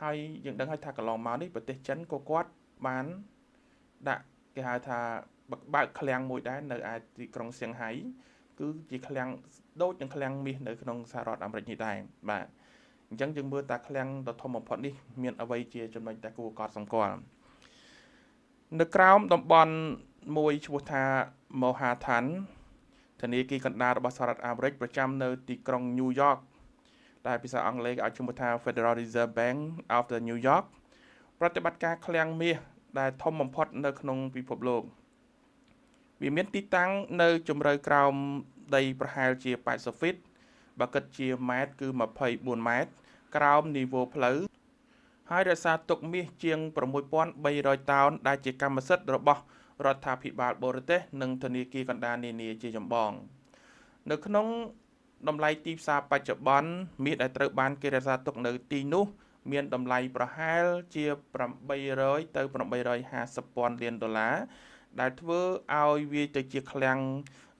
ហើយយើងដឹងហើយថាកន្លងមកនេះប្រទេសចិនក៏គាត់បានដាក់គេហៅថាបើកឃ្លាំងមួយដែរនៅឯទីក្រុងសៀងហៃគឺជាឃ្លាំងដូចនឹងឃ្លាំងមាសនៅក្នុងសហរដ្ឋអាមេរិកនេះដែរបាទអញ្ចឹងយើងមើលតាឃ្លាំងដ៏ធំបំផុតនេះមានអ្វីជាចំណុចដែលគួរកត់សម្គាល់នៅក្រោមតំបន់មួយឈ្មោះថាមហាឋានធនាគារកណ្ដាលរបស់សហរដ្ឋអាមេរិកប្រចាំនៅទីក្រុងញូវយ៉កដែលភាសាអង់គ្លេសឲ្យឈ្មោះថា Federal Reserve Bank of the New York ប្រតិបត្តិការឃ្លាំងមាសដែលធំបំផុតនៅក្នុងពិភពលោកវាមានទីតាំងនៅជម្រៅក្រោមដីប្រហែលជា80ហ្វីតបើគិតជាម៉ែត្រគឺ24ម៉ែត្រក្រោមនីវ៉ូផ្លូវហើយរក្សាទុកមាសជាង6300តោនដែលជាកម្មសិទ្ធិរបស់រដ្ឋាភិបាលបរទេសនិងធនាគារកណ្ដាលនានាជាចម្បងនៅក្នុងតម្លៃទីផ្សារបច្ចុប្បន្នមាសដែលត្រូវបានគេរក្សាទុកនៅទីនោះមានតម្លៃប្រហែលជា800ទៅ850ពាន់លានដុល្លារដែលធ្វើឲ្យវាទៅជាឃ្លាំង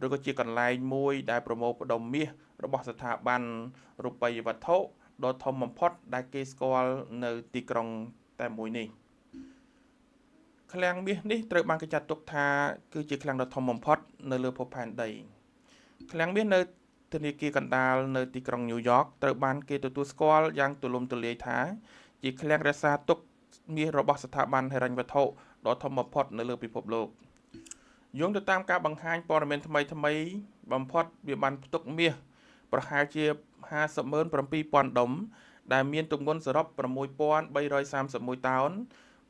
ឬក៏ជាកន្លែងមួយដែលប្រមូលផ្ដុំមាសរបស់ស្ថាប័នរូបិយវត្ថុដ៏ធំបំផុតដែលគេស្គាល់នៅទីក្រុងតែមួយនេះឃ្លាំងមាសនេះត្រូវបានគេចាត់ទុកថាគឺជាឃ្លាំងដ៏ធំបំផុតនៅលើភពផែនដីឃ្លាំងមាសនៅធនាគារកណ្ដាលនៅទីក្រុងញូវយ៉កត្រូវបានគេទទួលស្គាល់យ៉ាងទូលំទូលាយថាជាឃ្លាំងរក្សាទុកមាសរបស់ស្ថាប័នហិរញ្ញវត្ថុដ៏ធំបំផុតនៅលើពិភពលោកយោងទៅតាមការបង្ហាញព័ត៌មានថ្មីៗបំផុតវាបានផ្ទុកមាសប្រហែលជា 57,000 ដុំដែលមានទម្ងន់សរុប 6,331 តោន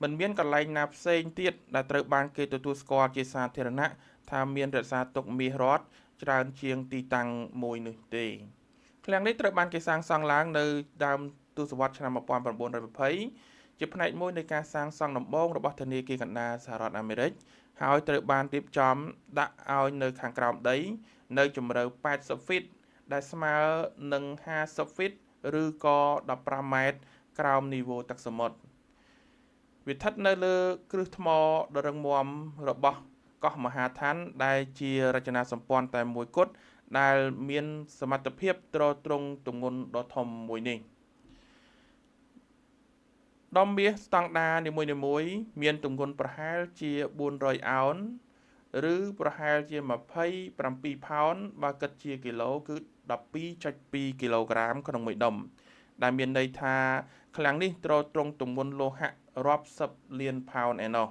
មិនមានកន្លែងណាផ្សេងទៀតដែលត្រូវបានគេទទួលស្គាល់ជាសាធារណៈថាមានរក្សាទុកមាសរដ្ឋច្រើនជាងទីតាំងមួយនោះទេឃ្លាំងនេះត្រូវបានគេសាងសង់ឡើងនៅដើមទសវត្សរ៍ឆ្នាំ1920ជាផ្នែកមួយនៃការសាងសង់ដំបូងរបស់ធនាគារកណ្ដាលសហរដ្ឋអាមេរិកហើយត្រូវបានរៀបចំដាក់ឲ្យនៅខាងក្រោមដីនៅជម្រៅ80ហ្វីតដែលស្មើនឹង50ហ្វីតឬក៏15ម៉ែត្រក្រោមនីវ៉ូទឹកសមុទ្រវាស្ថិតនៅលើគ្រឹះថ្មដ៏រឹងមាំរបស់កោះមហាឋានដែលជារចនាសម្ព័ន្ធតែមួយគត់ដែលមានសមត្ថភាពទ្រទ្រង់ទម្ងន់ដ៏ធំមួយនេះដុំមាសស្តង់ដារនីមួយៗមានទម្ងន់ប្រហែលជា400អោនឬប្រហែលជា27ផោនបើគិតជាគីឡូគឺ 12.2 គីឡូក្រាមក្នុងមួយដុំដែលមានន័យថាឃ្លាំងនេះទ្រទ្រង់ទម្ងន់លោហៈរាប់សិបលានផោនឯណោះ